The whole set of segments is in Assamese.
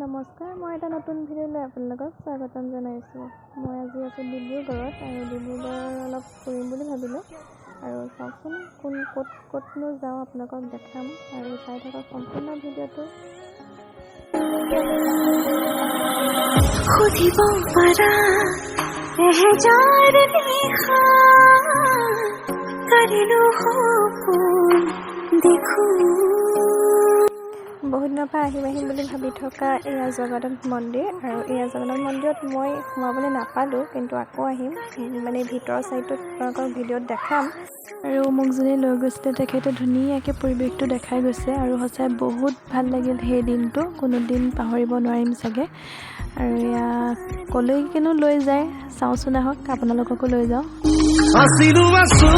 নমস্কাৰ, মই এটা নতুন ভিডিঅ' লৈ আপোনালোকক স্বাগতম জনাইছোঁ। মই আজি আছোঁ ডিব্ৰুগড়ত আৰু ডিব্ৰুগড় অলপ ফুৰিম বুলি ভাবিলোঁ। আৰু চাওকচোন কোন ক'ত ক'তনো যাওঁ, আপোনালোকক দেখাম আৰু চাই থাকক সম্পূৰ্ণ ভিডিঅ'টো। সুধিব পাৰা এহেজাৰ নিশা কৰিলো সপোন দেখো। বহুত দিনৰ পৰা আহিম আহিম বুলি ভাবি থকা এয়া জগন্নাথ মন্দিৰ। আৰু এয়া জগন্নাথ মন্দিৰত মই সোমাবলৈ নাপালোঁ, কিন্তু আকৌ আহিম, মানে ভিতৰৰ চাইডটোত আপোনালোকক ভিডিঅ'ত দেখাম। আৰু মোক যোনে লৈ গৈছিলে, তেখেতে ধুনীয়াকৈ পৰিৱেশটো দেখাই গৈছে আৰু সঁচাই বহুত ভাল লাগিল। সেই দিনটো কোনোদিন পাহৰিব নোৱাৰিম চাগে। আৰু এয়া ক'লৈকেনো লৈ যায় চাওঁচোন আহক, আপোনালোককো লৈ যাওঁ। আছিলো, আছো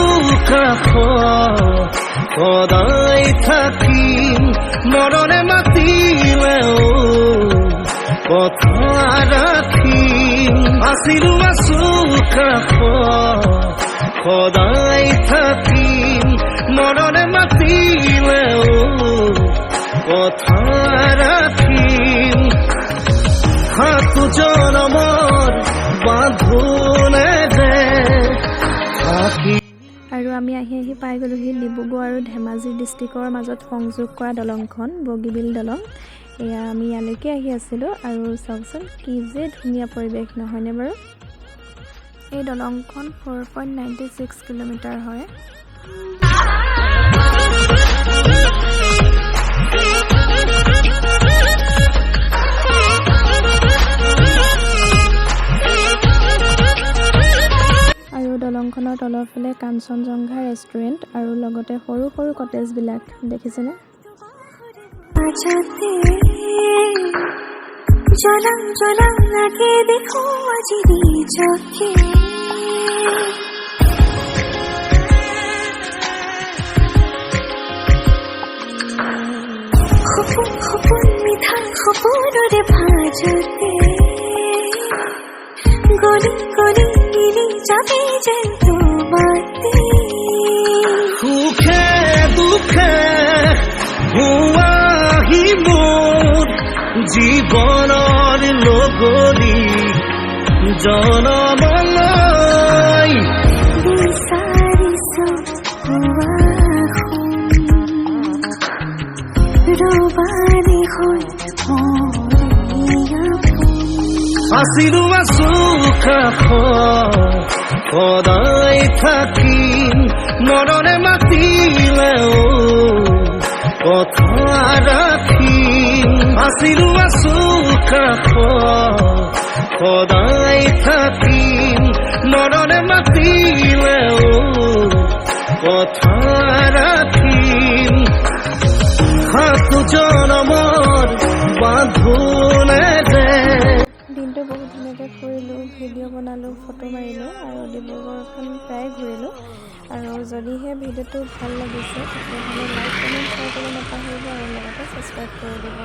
কাষত, সদায় থাকিম, মৰণে মাতিলেও কথা ৰাখিম। আছিলো, আছো কাষত, সদায় থাকিম, মৰণে মাতিলেও কথা ৰাখিম। সাতো জনমৰ বান্ধোনেৰে থাকি আৰু আমি আহি আহি পাই গ'লোহি ডিব্ৰুগড় আৰু ধেমাজি ডিষ্ট্ৰিক্টৰ মাজত সংযোগ কৰা দলংখন, বগীবিল দলং। এয়া আমি ইয়ালৈকে আহি আছিলোঁ। আৰু চাওকচোন, কি যে ধুনীয়া পৰিৱেশ, নহয়নে বাৰু? এই দলংখন 4.96 কিলোমিটাৰ হয়। আৰু দলংখনৰ তলৰ ফালে কাঞ্চনজংঘা ৰেষ্টুৰেণ্ট আৰু লগতে সৰু সৰু কটেজবিলাক দেখিছেনে? মাজতে জ্বলাং জ্বলাং লাগে দেখো আজি নিজকে। সপোন সপোন মিঠা সপোনৰে ভাজতে গলি গলি মিলি যাবে যেন তোমাতে। সুখে দুখে হোৱাহি মোৰ জীৱনৰ লগৰী জনমলৈ। বিচাৰিছো ৰবানি হৈ আছিলো, আছো কাষত, সদায় থাকিম, মৰণে মাতিলেও কথা ৰাখিম। আছিলো, আছো কাষত, সদায় থাকিম, মৰণে মাতিলেও কথা ৰাখিম। সাতো জনমৰ বান্ধোনেৰে দিনটো বহুত ধুনীয়াকৈ ফুৰিলোঁ, ভিডিঅ' বনালোঁ, ফটো মাৰিলোঁ আৰু ডিব্ৰুগড়খন প্ৰায় ঘূৰিলোঁ। আৰু যদিহে ভিডিঅ'টো ভাল লাগিছে, তেতিয়াহ'লে লাইক, কমেণ্ট, শ্বেয়াৰ কৰিব নাপাহৰিব আৰু লগতে ছাবস্ক্ৰাইব কৰি দিব।